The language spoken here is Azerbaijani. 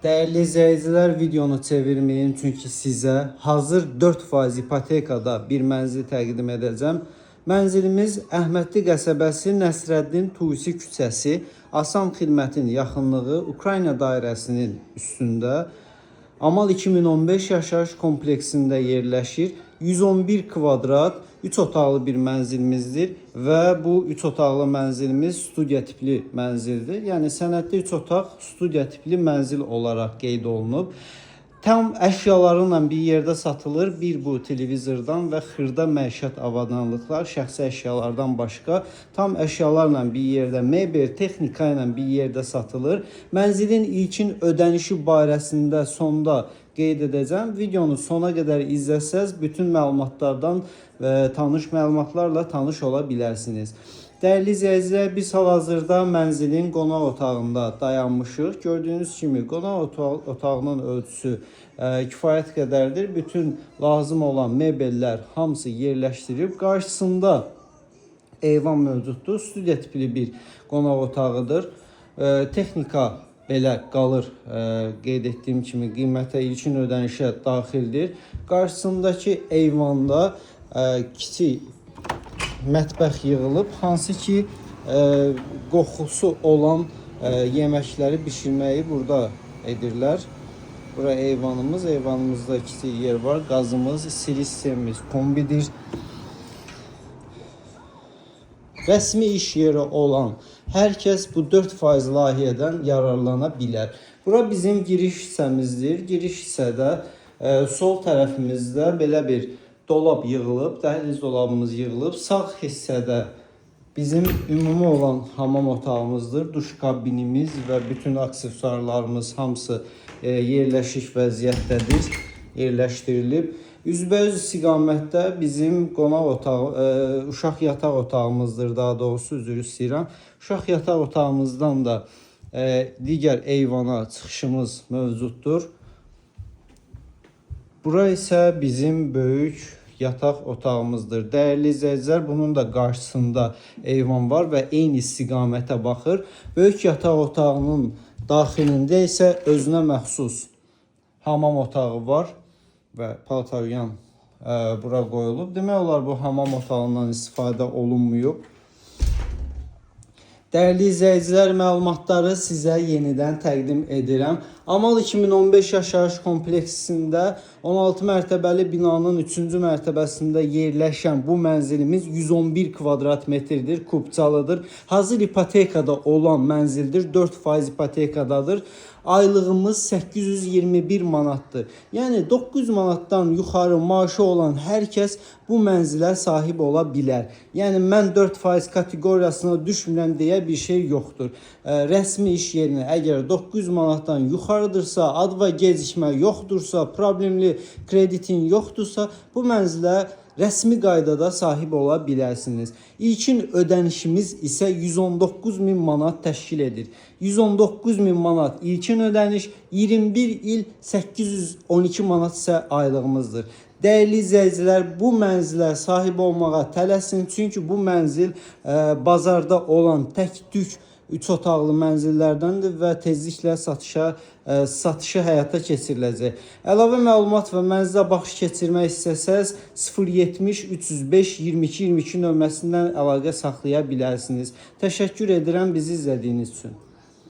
Dəyərli izləyicilər, videonu çevirməyin, çünki sizə hazır 4% ipotekada bir mənzil təqdim edəcəm. Mənzilimiz Əhmədli qəsəbəsi Nəsrəddin Tusi küçəsi, Asan xidmətin yaxınlığı, Ukrayna dairəsinin üstündə Amal 2015 yaşayış kompleksində yerləşir. 111 kvadrat 3 otaqlı bir mənzilimizdir və bu 3 otaqlı mənzilimiz studiya tipli mənzildir. Yəni sənəddə 3 otaq studiya tipli mənzil olaraq qeyd olunub. Tam əşyalarıyla bir yerdə satılır. Bir bu televizordan və xırda məişət avadanlıqlar, şəxsi əşyalardan başqa tam əşyalarla bir yerdə, mebel, texnika ilə bir yerdə satılır. Mənzilin ilkin ödənişi barəsində sonda qeyd edəcəm. Videonu sona qədər izləsəz bütün məlumatlardan və tanış məlumatlarla tanış ola bilərsiniz. Dəyərli izləyicilər, biz hal-hazırda mənzilin qonaq otağında dayanmışıq. Gördüyünüz kimi qonaq otağının ölçüsü kifayət qədərdir. Bütün lazım olan mebellər hamısı yerləşdirilib. Qarşısında eyvan mövcuddur. Studiya tipli bir qonaq otağıdır. Texnika belə qalır. Qeyd etdiyim kimi qiymətə ilkin ödənişə daxildir. Qarşısındakı eyvanda kiçik mətbəx yığılıb, hansı ki qoxusu olan yeməkləri bişirməyi burada edirlər. Bura eyvanımız, eyvanımızda kiçik yer var. Qazımız, istilik sistemimiz kombidir. Rəsmi iş yeri olan hər kəs bu 4% layihədən yararlana bilər. Bura bizim giriş hissəmizdir. Giriş hissədə sol tərəfimizdə belə bir dolab yığılıb, dəhliz dolabımız yığılıb. Sağ hissədə bizim ümumi olan hamam otağımızdır. Duş kabinimiz və bütün aksesuarlarımız hamısı yerləşik vəziyyətdədir, yerləşdirilib. Üzbəüz istiqamətdə bizim qonaq otağı, uşaq yataq otağımızdır, daha doğrusu üzr istəyirəm. Uşaq yataq otağımızdan da digər eyvana çıxışımız mövcuddur. Bura isə bizim böyük yataq otağımızdır. Dəyərli izləyicilər, bunun da qarşısında eyvan var və eyni istiqamətə baxır. Böyük yataq otağının daxilində isə özünə məxsus hamam otağı var və paltaryan bura qoyulub. Demək olar bu hamam otağından istifadə olunmayıb. Dəyərli izləyicilər, məlumatları sizə yenidən təqdim edirəm. Amal 2015 yaşayış kompleksində 16 mərtəbəli binanın 3-cü mərtəbəsində yerləşən bu mənzilimiz 111 kvadrat metrdir, kubcalıdır. Hazır ipotekada olan mənzildir, 4% ipotekadadır. Aylığımız 821 manatdır. Yəni 900 manatdan yuxarı maaşı olan hər kəs bu mənzilə sahib ola bilər. Yəni mən 4% kateqoriyasına düşmürəm deyə bir şey yoxdur. Rəsmi iş yerinə əgər 900 manatdan yuxarıdırsa, adva gecikmə yoxdursa, problemli kreditin yoxdursa, bu mənzilə rəsmi qaydada sahib ola bilərsiniz. İlkin ödənişimiz isə 119 min manat təşkil edir. 119 min manat ilkin ödəniş, 21 il 812 manat isə aylığımızdır. Dəyərli izləyicilər, bu mənzilə sahib olmağa tələsin, çünki bu mənzil bazarda olan tək-tük 3 otaqlı mənzillərdəndir və tezliklə satışı həyata keçiriləcək. Əlavə məlumat və mənzilə baxış keçirmək istəsəz 070 305 22 22 nömrəsindən əlaqə saxlaya bilərsiniz. Təşəkkür edirəm bizi izlədiyiniz üçün.